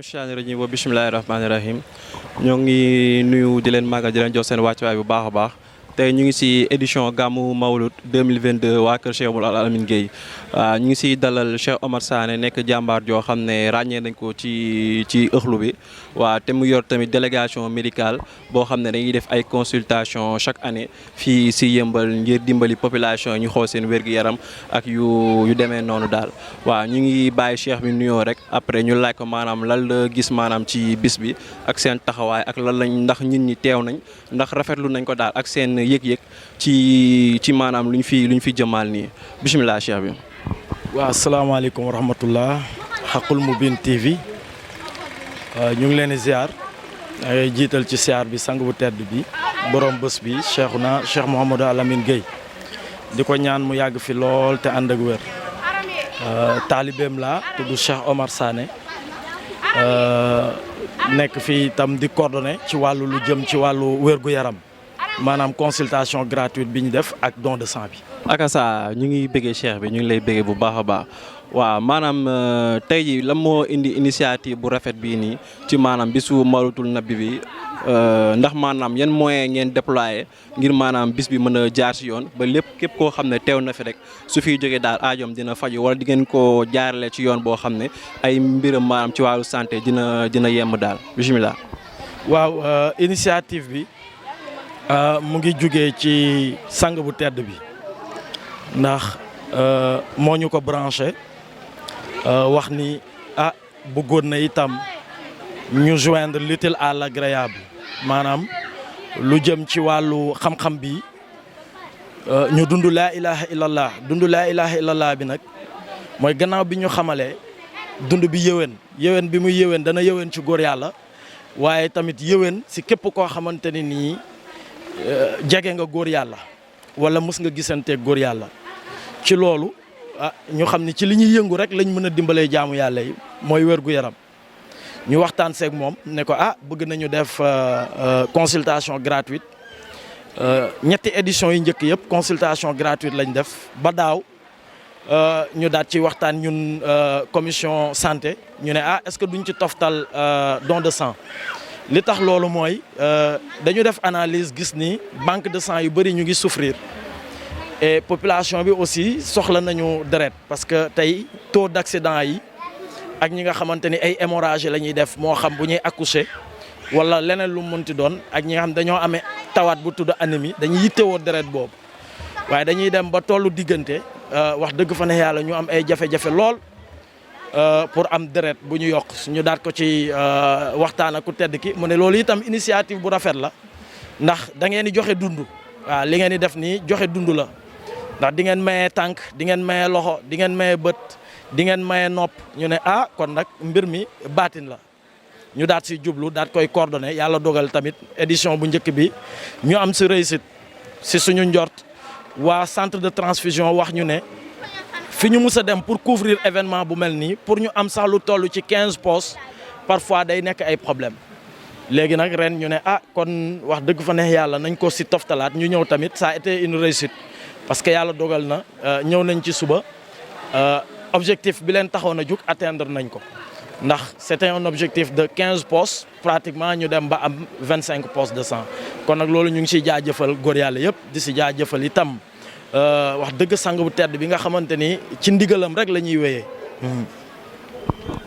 shaytaani rajiim wa bismillaahi rahmaani rahiim ñoo ngi nuyu di leen màggal di leen jox seen wàccuwaay bu baax a baax tey ñu ngi si édition gàmmu Mawlud 2022 waa kër Cheikh Mouhamadou Al Amine Gueye ñu ngi siy dalal Cheikh Omar Sané nekk jàmbaar joo xam ne ràññee nañ ko ci ëxlu bi waa te mu yor tamit délégation médicale boo xam ne dañuy def ay consultation chaque année fii si yëmbal ngir dimbali population ñu xool seen wér-gu-yaram ak yu demee noonu daal waaw ñu ngi bàyyi Cheikh bi nuyoo rek après ñu laaj ko maanaam lan la gis maanaam ci bis bi ak seen taxawaay ak lan lañ ndax nit ñi teew nañ ndax rafetlu nañ ko daal ak seen yëg-yëg ci maanaam luñ fi jëmaal nii bisimilah Cheikh bi. waaw asalaamaaleykum wa rahmatullah Haqqul Mubin TV ñu ngi leen di ziar ay jiital ci ziar bi sang bu tedd bi borom bés bi Cheikh Mouhamadou Al Amine Gueye di ko ñaan mu yàgg fi lool te ànd ak wér taalibeem la tudd Cheikh Omar Sané nekk fii itam di coordonné ci wàllu lu jëm ci wàllu wér-gu-yaram maanaam consultation gratuite bi ñu def ak don de sang bi. akasa ñu ngi bëggee Cheikh bi ñu ngi lay bëggee bu baax a baax waaw maanaam tey jii lan moo indi initiative bu rafet bii nii ci maanaam bisu Mawludul Nabi bi ndax maanaam yan moyen ngeen déployé ngir maanaam bis bi mën a jaar si yoon ba lépp képp koo xam ne teew na fi rek su fiy jógee daal aajoom dina faju wala di ngeen ko jaarale ci yoon boo xam ne ay mbiram maanaam ci wàllu santé dina yemb daal bisimilah. waaw initiative bi. mu ngi jugee ci sang bu tedd bi ndax moo ñu ko branché wax ni bëggoon na itam ñu joindre l'utile à l'agréable maanaam lu jëm ci wàllu xam-xam bi ñu dund laa ilaha illallah bi nag mooy gannaaw bi ñu xamalee dund bi yëwén bi muy yëwén dana yëwén ci góor yàlla waaye tamit yëwén si képp koo xamante ni nii jege nga góor yàlla wala mës nga gisantee góor yàlla ci loolu ñu xam ni ci li ñuy yëngu rek lañ mën a dimbalee jaamu yàlla yi mooy wér-gu-yaram ñu waxtaan seeg moom ne ko bëgg nañu def consultation gratuite ñetti édition yi njëkk yëpp consultation gratuite lañ def ba daaw ñu daat ci waxtaan ñun commission santé ñu ne est-ce que duñ ci toftal don de sang li tax loolu mooy dañu def analyse gis ni banque de sang yu bëri ñu ngi souffrir et population bi aussi soxla nañu deret parce que tey taux d'accident yi ak ñi nga xamante ni ay hémorragie la ñuy def moo xam bu ñuy accoucher wala leneen lu mu mënti doon ak ñi nga xam dañoo amee tawaat bu tudd anémie dañuy yittewoo deret boobu waaye dañuy dem ba tollu diggante wax dëgg fa ne yàlla ñu am ay jafe-jafe lool. pour am deret bu ñu yokk ñu daat ko ci waxtaan ak ku tedd ki mu ne loolu itam initiative bu rafet la ndax da ngeen di joxe dund waaw li ngeen di def nii joxe dund la ndax di ngeen maye tànk di ngeen maye loxo di ngeen maye bët di ngeen maye nopp ñu ne kon nag mbir mi baatin la ñu daat si jublu daat koy coordonné yàlla dogal tamit édition bu njëkk bi ñu am si réussite si suñu njort waa centre de transfusion wax ñu ne fi ñu mus a dem pour couvrir événement bu mel nii pour ñu am sax lu toll ci 15 postes parfois day nekk ay problème léegi nag ren ñu ne kon wax dëgg fa neex yàlla nañ ko si toftalaat ñu ñëw tamit ça a été une réussite parce que yàlla dogal na ñëw nañ ci suba objectif bi leen taxoon a jug atteindre nañ ko ndax c'était un objectif de 15 postes pratiquement ñu dem ba am 25 postes de sang kon nag loolu ñu ngi siy jaajëfal góor yàlla yëpp di si jaajëfal itam wax dëgg sang bu tedd bi nga xamante ni ci ndigalam rek la ñuy wéyee.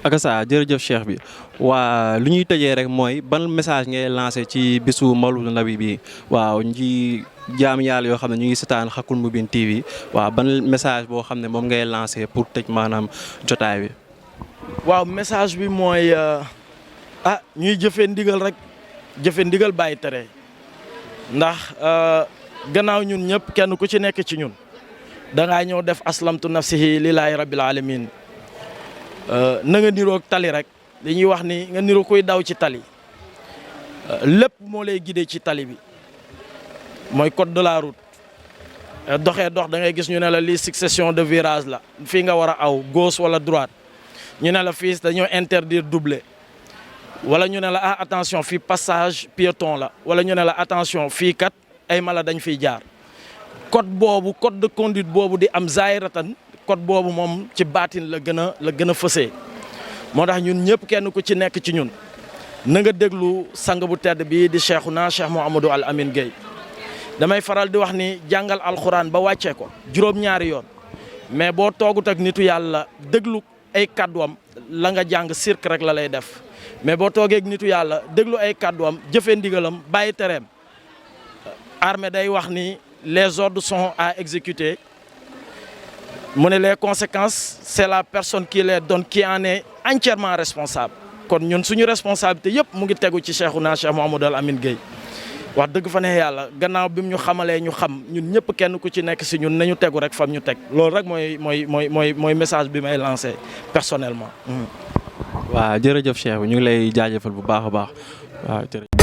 akasa jërëjëf Cheikh bi waa lu ñuy tëjee rek mooy ban message ngay lancé ci bisu Mawludul Nabi bi waaw ñi jaam yàlla yoo xam ne ñu ngi seetaan Haqqul Mubin TV waaw ban message boo xam ne moom ngay lancé pour tëj maanaam jotaay bi. waaw message bi mooy ñuy jëfee ndigal rek jëfee ndigal bàyyi tere ndax. gannaaw ñun ñëpp kenn ku ci nekk ci ñun dangaa ñëw def aslamtu nafsihi lillahi rabbil alamin na nga niroog tali rek dañuy wax ni nga niroo koy daw ci tali lépp moo lay guider ci tali bi mooy code de la route doxee dox da ngay gis ñu ne la lii succession de virage la fii nga war a aw gauche wala droite ñu ne la fii dañoo interdire doubler wala ñu ne la attention fii passage piéton la wala ñu ne la attention fii kat ay mala dañ fiy jaar code de conduite boobu di am zaahiratan code boobu moom ci baatin la gën a fësee moo tax ñun ñëpp kenn ku ci nekk ci ñun na nga déglu sang bu tedd bii di Cheikhouna Cheikh Mouhamadou Al Amine Gueye damay faral di wax ni jàngal alxuraan ba wàccee ko juróom-ñaari yoon mais boo toogut ak nitu yàlla déglu ay kàdduwam la nga jàng cirque rek la lay def mais boo toogee ak nitu yàlla déglu ay kàdduwam jëfee ndigalam bàyyi tereem armée day wax ni les ordres sont à exécuter mu ne les conséquences c'est la personne qui les donne qui en est entièrement responsable kon ñun suñu responsabilité yëpp mu ngi tegu ci Cheikhouna Cheikh Mouhamadou Al Amine Gueye wax dëgg fa ne yàlla gannaaw bi mu ñu xamalee ñu xam ñun ñëpp kenn ku ci nekk si ñun nañu tegu rek fam ñu teg loolu rek mooy message bi may lancé personnellement. waaw jërëjëf Cheikh ñu ngi lay jaajëfal bu baax a baax waaw jërëjëf.